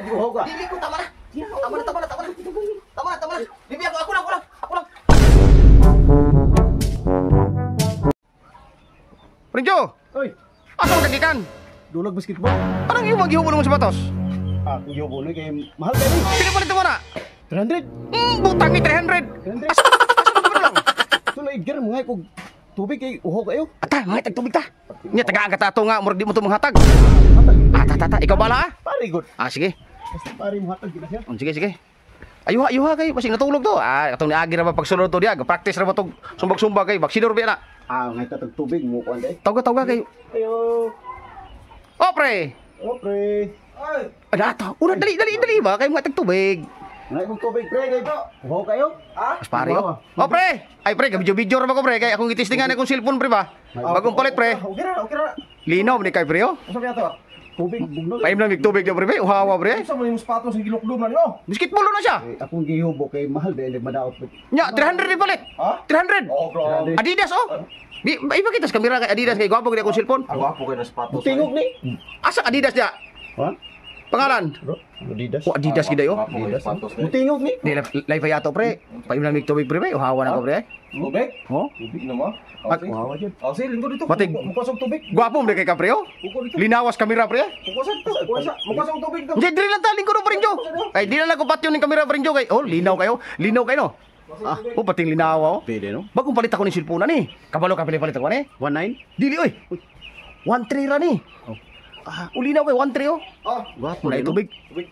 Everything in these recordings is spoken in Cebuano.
Uhaw ka. Dili ko, tama na. Tama na, tama na, tama na. Tama na, tama na. Bibi, ako, ako lang, ako lang. Ako lang. Rinjo, Oy, asa mo kagikan? dulag basketball. Anong iyong maghihubo mo sa batos? Ah, kung yubo na kay mahal kay ni. Pinapalit mo na. 300. Butang ni 300. 300. Asa asa mo lang? Tulay gyud mo ngay kog tubig kay uhaw kayo. Ata, mga tagtubig ta. Nya tagaan ka ta ato nga murag di mo to manghatag. Hatag. Ah, ta, ta, ta. Ikaw bala ah. Pare good. Ah, sige. Basta pare mo hatag gid na siya. Sige, sige. Ayuha, ayuha kay basig natulog to. Ah, atong niagi ra ba pagsulod to diya. Practice ra ba tog sumbag-sumbag kay baksidor biya na. Ah, ngay tatag tubig mo kuan day. Tawga, tawga kay. Ayo. Oh, pre. Oh, pre. Ay, Ada ato. Una dali, dali, dali ba kay mga tagtubig. Ngay kog tubig pre kay uhaw kayo. ah? Mas pare oh. Oh, pre. Ay pre, video-video ra ba ko pre kay akong gitistingan akong cellphone pre ba. Bagong palit pre. Okay ra, okay ra. Linaw ni kay pre oh. Unsa kaya to? Tubig bugno. Paim lang mig tubig na pre, uhawa pre. Unsa mo yung sapatos ng gilukdom na nimo? Basketball na siya. Eh, akong gihubo kay mahal day madaot. Nya 300 ni palit. Ha? 300. Oh, grabe. Adidas oh. Di ba ipakita sa kamera kay Adidas kay gwapo gid akong cellphone. Ang gwapo kay na sapatos. Tingog ni. Asa Adidas dia? Ha? Pangalan? Bro, Adidas. Oh, Adidas gid ayo. Gwapo kay sapatos. Mutingog ni. Di live ayato pre. Paim lang mig tubig pre, bay. Uhawa na ko pre. Tubig? Oh. Tubig na mo? At- Uhaw jud. Oh, sige, lingkod dito. Matig. Mukha sa tubig. Gwapo mo kay ka pre oh. Kuko dito. Linawas kamera pre. Kuko sa to. Kuko sa. Mukha sa tubig to. Hindi, diri lang ta lingkod pre Jo. Ay di na lang ko patyon ning kamera pre Jo kay. Oh, linaw kayo. Linaw kayo no. Ah, oh pating linawa oh. Pwede no. Bagong palit ako ni cellphone ni. Kabalo ka palit ako ni. 19. Dili oy. 1.3 ra ni. Oh. Ah, ulinaw kay 1.3 oh. Oh, Gwapo Wala ni, no? tubig. tubig.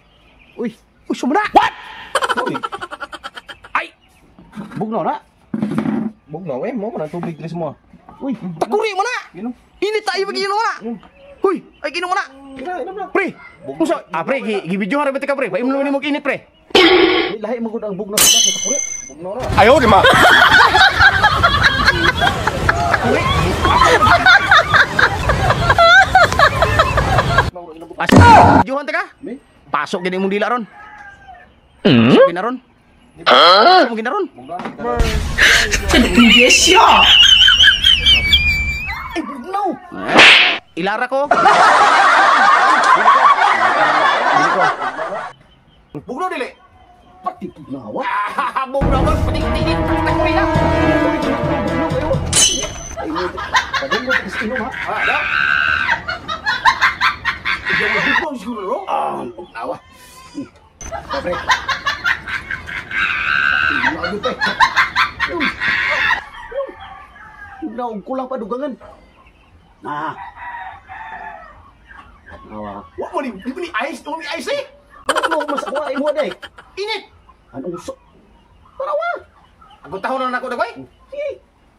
Uy, uy sumuna. What? Tubig. Ay, Bugno na. Bugnaw eh, mo man ang tubig diri mo. Uy, takuri mo na. Inom. Init tayo pag inom na. Huy, ay inom mo na. Ina, inom na. Pre, unsa? Ah, pre, gi-video ra ba ka pre? Paimnon mo nimo init pre. lahi mo gud ang bugno sa sa kuri. Bugnaw na. Ayaw di ma. Asa, videohan ta ka? Ni? Pasok gini imong dila ron. Pasok gina ron. Pasok mo gina ron. Bugnaw. Ay, bugnaw. Ilara ko. Bugnaw dili. Pati bugnawa. Ah, bugnaw ba? Pati init. Takuri na. Bugno kayo. Ay mo. Padung mo sa inom ha. Ah, da. Bugnaw siguro, no? Ah, bugnaw. Pre. Inom agad pre. Bugnaw kulang pa dugangan. Nah. Awa. Wa mo ni, di mo ni ice, di mo ni ice eh. Bugno mas ako ay mo day. Init. Anong uso? Tarawa. Ako tahon na nako dagoy. Sige.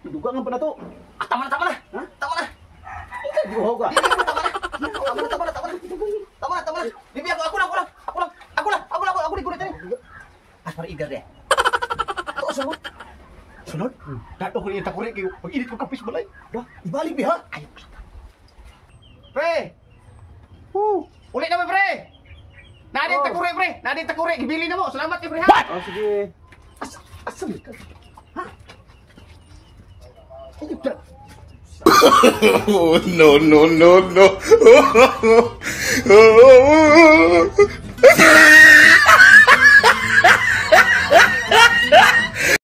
Dugangan pa na to. Ah, tama na, tama na. Ha? Tama na. Ikaw uhaw ka. Dili ko, tama na. Tama na, tama na, tama na. Tama na, tama na. Bibi, ako, ako lang, ako lang. Ako lang, ako lang, ako lang, ako lang, ako lang. Ah, para igar de. To sunod. Sunod? Dato ko ni takuri kayo. Pag init ko kapis balay. Da, ibalik bi ha. Ay. Pre. Woo. Uli na ba pre? Nadin Oh. takuri pre. Nadin takuri. Gibili na mo. Salamat kay pre ha. What? Oh, sige. Asa, asa man ka? Ha? Ay, da. Oh, no, no, no, no.